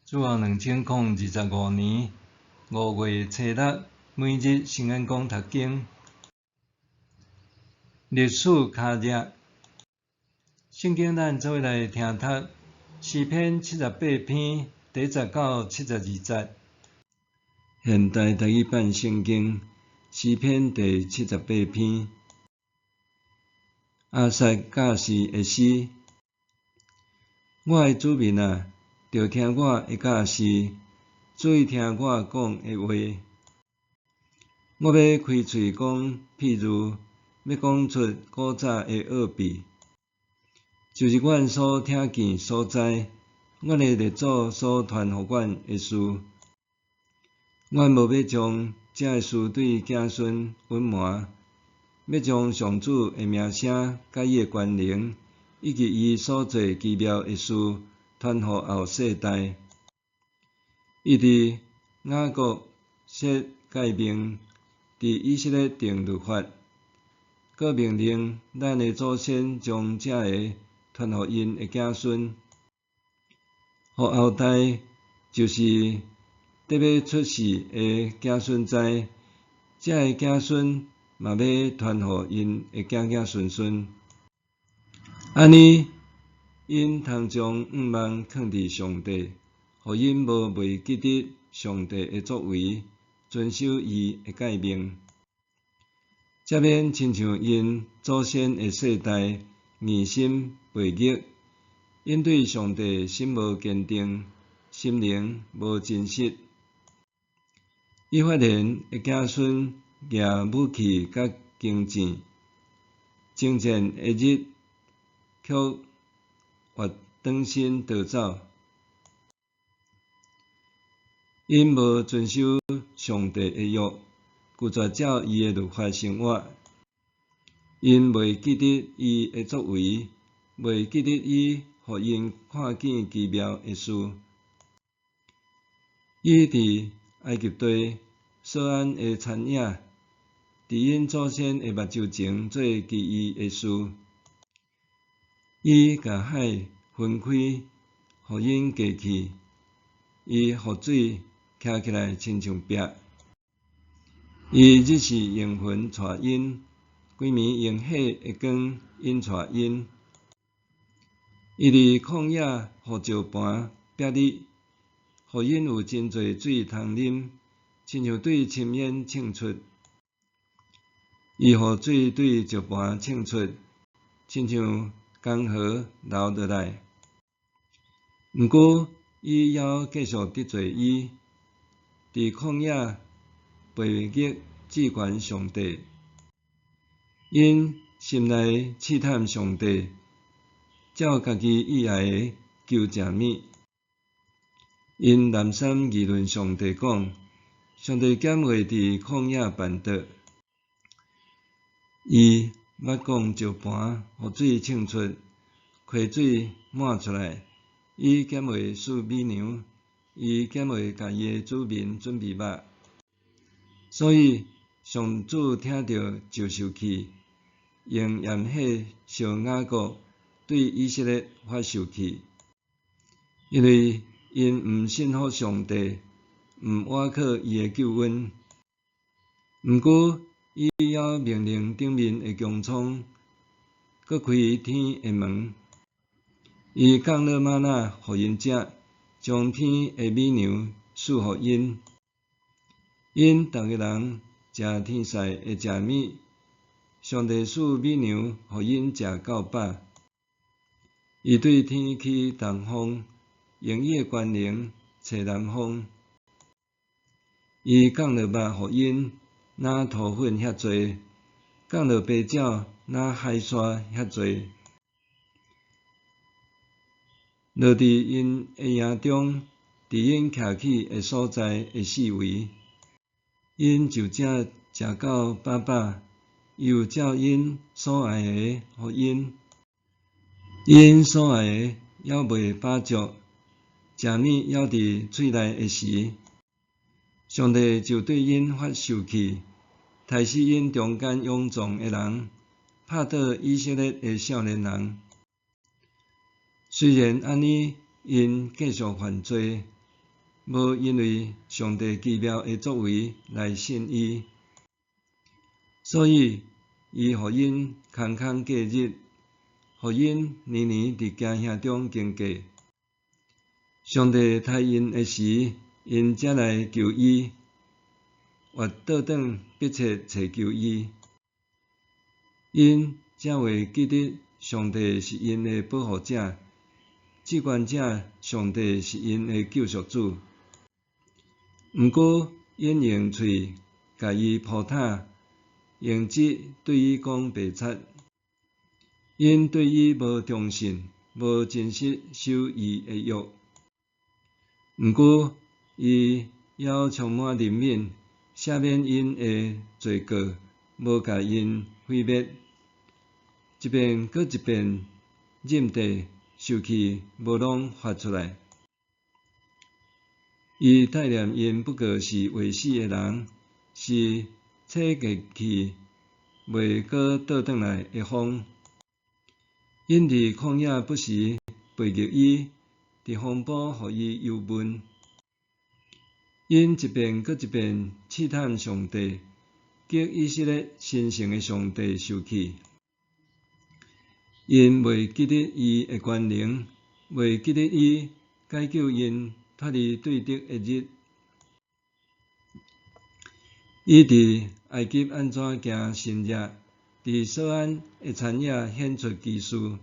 主後2025年5月初六，每日圣恩讲读经。历史跤跡，圣经咱做伙来听读诗篇78篇第1节到72节。现代台语版圣经诗篇第78篇，亚萨教士的诗。我的子民啊，著听我的教示，注意听我讲的话。我欲开喙讲譬喻，欲讲出古早的奥秘，就是阮所听见、所知，阮的列祖所传予阮的事。阮无欲将这个事对子孙隐瞒，欲将上主的名声佮伊的权能，以及伊所做奇妙的事，传予后世代。伊伫雅各设诫命，伫以色列定律法，阁命令咱的祖先将这个传予𪜶的子孙，予后代，就是得欲出世的子孙知，这个子孙嘛欲传予𪜶的子子孙孙。按呢，𪜶通将向望囥伫上帝，予𪜶无袂记得上帝的作为，遵守伊的诫命。才免亲像𪜶祖先的世代，硬心悖逆，𪜶对上帝心无坚定，心灵无真实。伊法莲的子孙举武器佮弓箭，征战的日，却越转身逃走。𪜶无遵守上帝的约，拒绝照伊的律法生活。𪜶袂记得伊的作为，袂记得伊予𪜶看见奇妙的事。伊伫埃及地索安的残影，伫𪜶祖先的目睭前做奇异的事。伊共海分开，予𪜶过去；伊予水徛起来，亲像壁。伊日时用云带𪜶，规暝用火的光引带𪜶。伊伫旷野予石磐煏日，予𪜶有真濟水通啉，亲像对深渊涌出。伊予水对石磐涌出，亲像江河流落来。毋过，伊犹继续得罪伊，伫旷野悖逆至悬上帝。𪜶心内试探上帝，照家己意爱的求食物。𪜶滥訕议论上帝，讲：上帝敢会伫旷野绊倒？伊捌讲石磐予水涌出，溪水满出来。伊敢会赐米粮？伊敢会共伊的子民准备肉？所以上主听著就受气，用炎火烧雅各，对以色列发受气，因为𪜶毋信服上帝，毋倚靠伊的救恩。毋过，伊犹命令顶面的穹苍，阁开天的门。伊降落吗哪予𪜶食，将天的米粮赐予𪜶。𪜶逐个人食天使的食物，上帝赐米粮予𪜶食够饱。伊对天起东风，用伊的权能吹南风。伊降落肉予𪜶，若塗粉遐濟；降落白鸟，若海沙遐濟。落伫𪜶的营中，伫𪜶徛起的所在的四围，𪜶就这食到饱饱，伊有照𪜶所爱的予𪜶，𪜶所爱的犹未饱足，食物犹伫喙内的时，上帝就对𪜶发受气，刣死𪜶中间勇壮的人，拍倒以色列的少年人。虽然按呢，𪜶继续犯罪，無因為上帝奇妙的作為來信伊，所以伊予𪜶空空過日，予𪜶年年佇驚嚇中經過。上帝刣𪜶的時，𪜶才來求伊，越倒轉迫切揣求伊，𪜶才會記得上帝是𪜶的保護者，至懸者上帝是𪜶的救贖主。毋過，𪜶用喙共伊鋪坦，用舌對伊講白賊。𪜶對伊無忠信，無真實守伊的約。毋過，伊猶充滿憐憫，赦免𪜶的罪過，無共𪜶毀滅。一遍閣一遍認地受氣，無攏發出來。伊待念𪜶不過是未死的人，是吹過去袂閣倒轉來的風。𪜶佇曠野不時背逆伊，佇風暴予伊憂悶。𪜶一遍閣一遍試探上帝，激以色列神聖的上帝受氣。𪜶袂記得伊的權能，袂記得伊解救𪜶脫離對敵的日。伊佇埃及按怎行神蹟，佇索安的田野顯出奇事。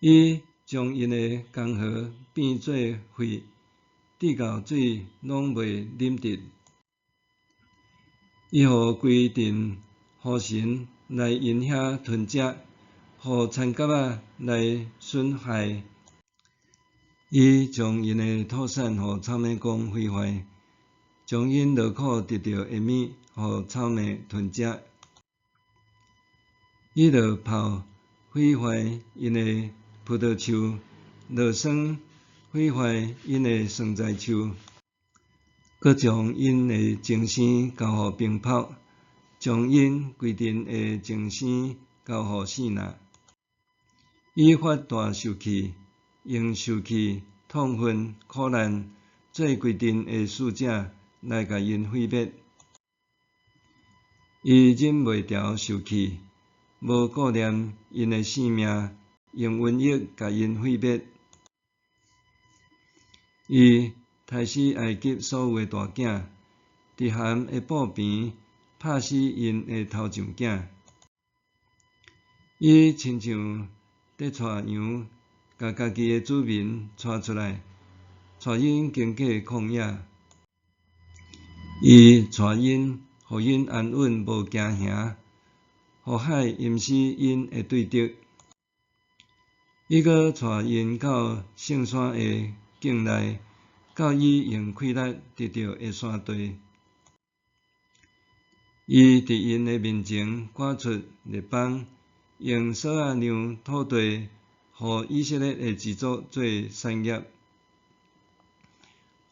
伊將𪜶的江河變做血，直到水攏袂啉得。伊予規陣河神來𪜶遐吞食，予田蛤仔來損害。伊將𪜶的土產予草蛉公毀壞，將𪜶勞苦得著的物予草蛉吞食。伊落雹毀壞𪜶的葡萄樹，落霜毀壞𪜶的桑臍樹，閣將𪜶的精生交予冰雹，將𪜶規陣的精生交予死難。伊發大受氣，用受氣、痛恨、苦難，做規陣的使者來共𪜶毀滅。伊忍袂牢受氣，無顧念𪜶的性命，用瘟疫共𪜶毀滅。伊刣死埃及所有的大囝，佇含的布邊拍死𪜶的頭上囝。伊親像佇帶羊，共家己的子民帶出來，帶𪜶經過曠野。伊帶𪜶，予𪜶安穩無驚嚇，予海淹死𪜶的對敵。伊閣帶𪜶到聖山的境內，到伊用氣力得著的山地。伊佇𪜶的面前趕出列邦，用索仔讓土地，予以色列的支族做產業，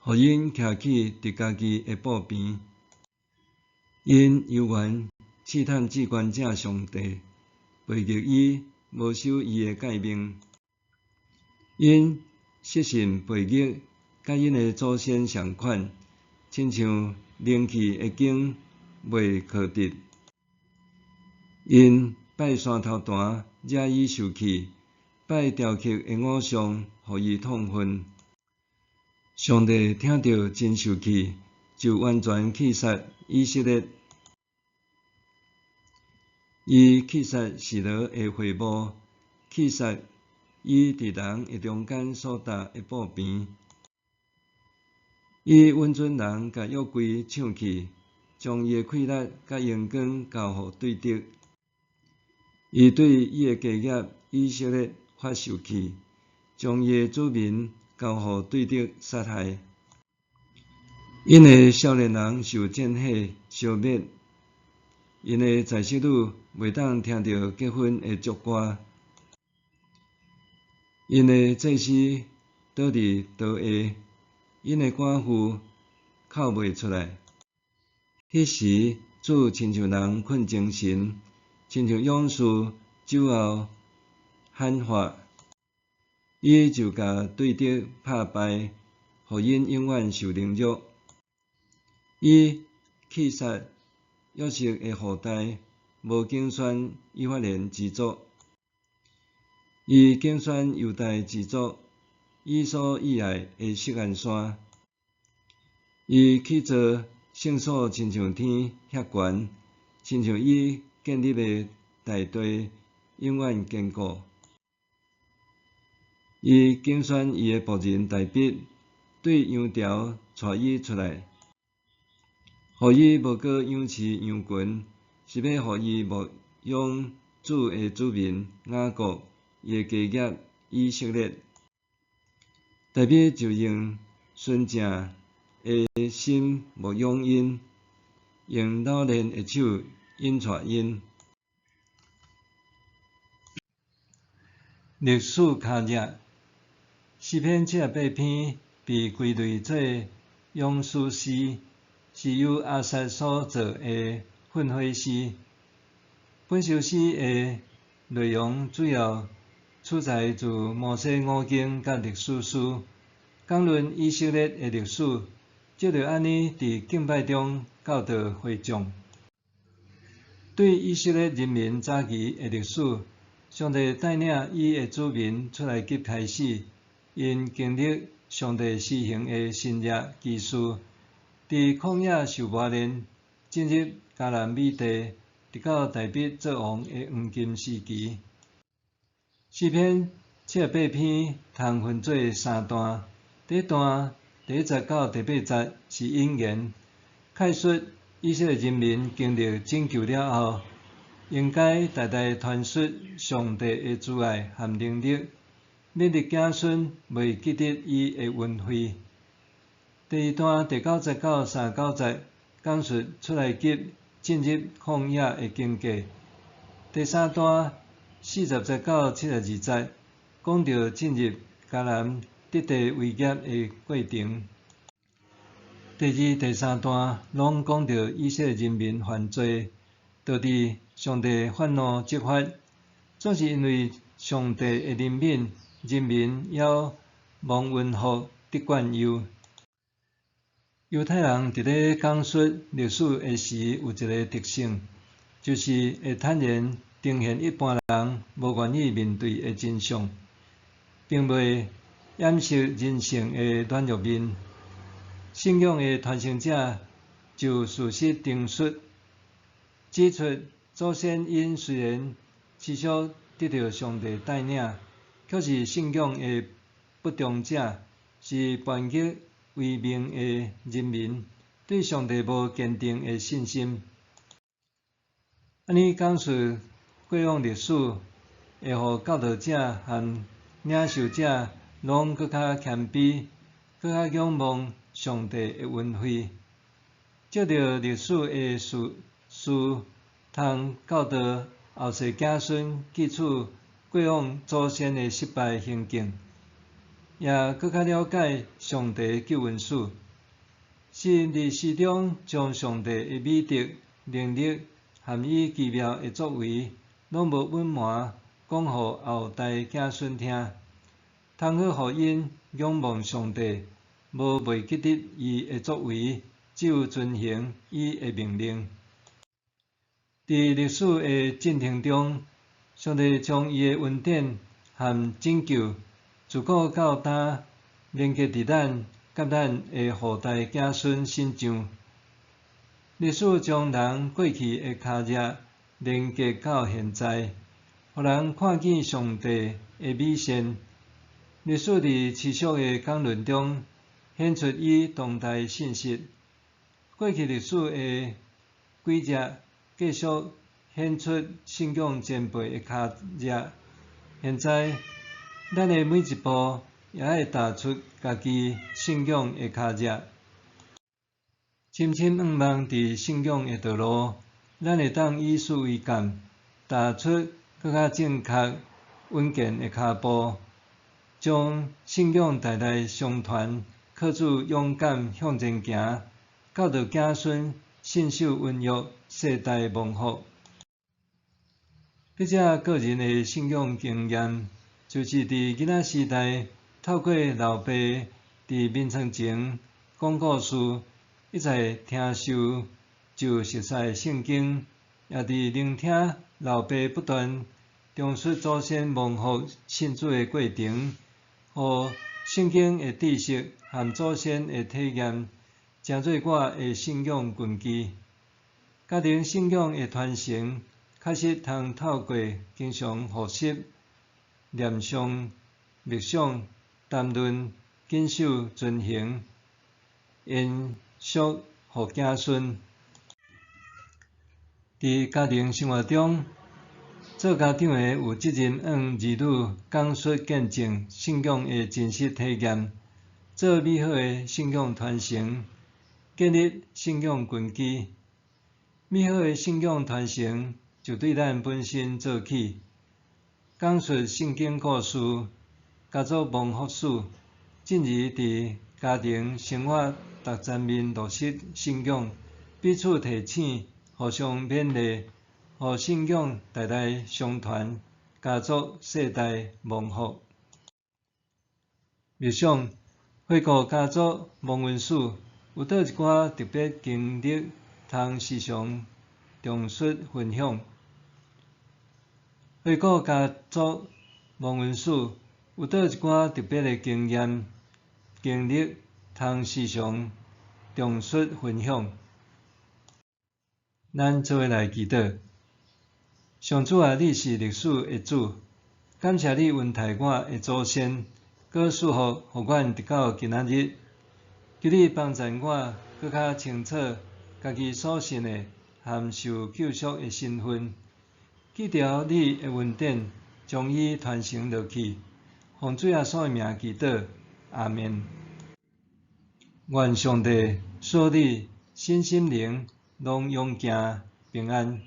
予𪜶徛起佇家己的布邊。𪜶猶原試探至懸者上帝，背逆伊，無守伊的誡命。𪜶失信背逆，佮𪜶的祖先仝款，親像冷去的弓袂靠直。𪜶拜山頭壇，惹伊受氣；拜雕刻的偶像，予伊痛恨。上帝聽著真受氣，就完全棄殺以色列。伊棄殺示羅的會幕，棄殺伊佇人的中間所搭的布棚。伊允准人共約櫃搶去，將伊的氣力佮榮光交予對敵。伊對伊的家業以色列發受氣，將伊的子民交予對敵殺害。𪜶的少年人受戰火燒滅，𪜶的才淑女袂當聽著結婚的祝歌。𪜶的祭司倒佇刀下，𪜶的寡婦哭袂出來。彼時，主親像人睏精神，親像勇士酒後喊話，伊就共對敵拍敗，予𪜶永遠受凌辱。伊棄殺約瑟的後代，無揀選以法蓮支族。伊揀選猶大支族，伊所喜愛的錫安山。伊起造聖所，親像天遐懸，親像伊建立的大地永遠堅固。伊揀選伊的僕人大衛，對羊牢帶伊出來，予伊無閣仰飼羊群，是欲予伊牧養主的子民雅各，伊的家業以色列。大衛就用純正的心牧養𪜶，用老練的手引帶𪜶。歷史跤跡，詩篇78篇被歸類做勇士詩，是由亞薩所作的訓誨詩。本首詩的內容主要取材自摩西五經佮歷史書，講論以色列的歷史，藉著按呢佇敬拜中教導會眾。對以色列人民早期的歷史，上帝帶領伊的子民出埃及開始，𪜶經歷上帝施行的神蹟奇事，佇曠野受磨練，進入迦南美地，直到大衛做王的黃金時期。詩篇七十八篇通分做三段，第一段第一節到第八節是引言，概述以色列人民經歷拯救了後，應該代代傳述上帝的慈愛和能力，勉勵子孫袂記得伊的恩惠。第二段第九節到39節講述出埃及進入曠野的經過。第三段40節到72節講到進入迦南得地為業的過程。第二、第三段攏講到以色列人民犯罪，導致上帝發怒責罰，總是因為上帝的憐憫，人民猶忘恩福得管憂。猶太人佇咧講述歷史的時，有一个特性，就是會坦然呈現一般人無願意面對的真相，並袂掩飾人性的軟弱面。信仰的傳承者就事實陳述，指出祖先𪜶雖然持續得著上帝帶領，卻是信仰的不忠者，是叛逆違命的人民，對上帝無堅定的信心。按呢講述過往歷史，會予教導者和領受者攏閣較謙卑，閣較仰望上帝的恩惠。藉著歷史的事實，通教導後世子孫記取過往祖先的失敗行徑，也閣較了解上帝的救恩史。詩人佇詩中將上帝的美德、能力和伊奇妙的作為，攏無隱瞞講予後代子孫聽，通好予𪜶仰望上帝，無袂記得伊的作為，只有遵行伊的命令。佇歷史的進程中，上帝將伊的恩典和拯救，自古到今連結佇咱佮咱的後代子孫身上。歷史將人過去的跤跡連結到現在，予人看見上帝的美善。歷史佇持續的講論中，顯出伊當代信實。過去歷史的軌跡繼續顯出信仰前輩的跤跡。現在，咱的每一步也愛踏出家己信仰的跤跡。深深仰望佇信仰的道路，咱會當以史為鑑，踏出閣較正確、穩健的跤步，將信仰代代相傳，靠主勇敢向前行，教導子孫信守恩約，世代蒙福。筆者個人的信仰經驗，就是佇囡仔時代，透過老爸佇眠床前講故事，一再聽受就熟悉聖經，也佇聆聽老爸不斷重述祖先蒙福信主的過程，予聖經的知識和祖先的體驗，成做我的信仰根基。家庭信仰的傳承，確實通透過經常復習、念誦、默想、談論、謹守遵行、延續予子孫。佇家庭生活中，做家長的有責任向兒女講述見證信仰的真實體驗，做美好的信仰傳承，建立信仰根基。美好的信仰傳承就對咱本身做起。講述聖經故事、家族蒙福史，進而佇家庭生活逐層面落實信仰，彼此提醒，互相勉勵，予信仰代代相傳，家族世代蒙福。默想回顧家族蒙恩史，有佗一寡特別經歷通時常重述分享。回顧家族蒙恩史，有佗一寡特別的經驗經歷通時常重述分享。咱做伙來祈禱。上主啊，你是歷史的主，感謝你恩待我的祖先，閣賜福予阮直到今仔日。求你幫助我，閣較清楚家己所信的和受救贖的身份。記著你的恩典，將伊傳承落去。奉主耶穌的名祈禱，阿們。願上帝賜你身心靈攏勇健平安。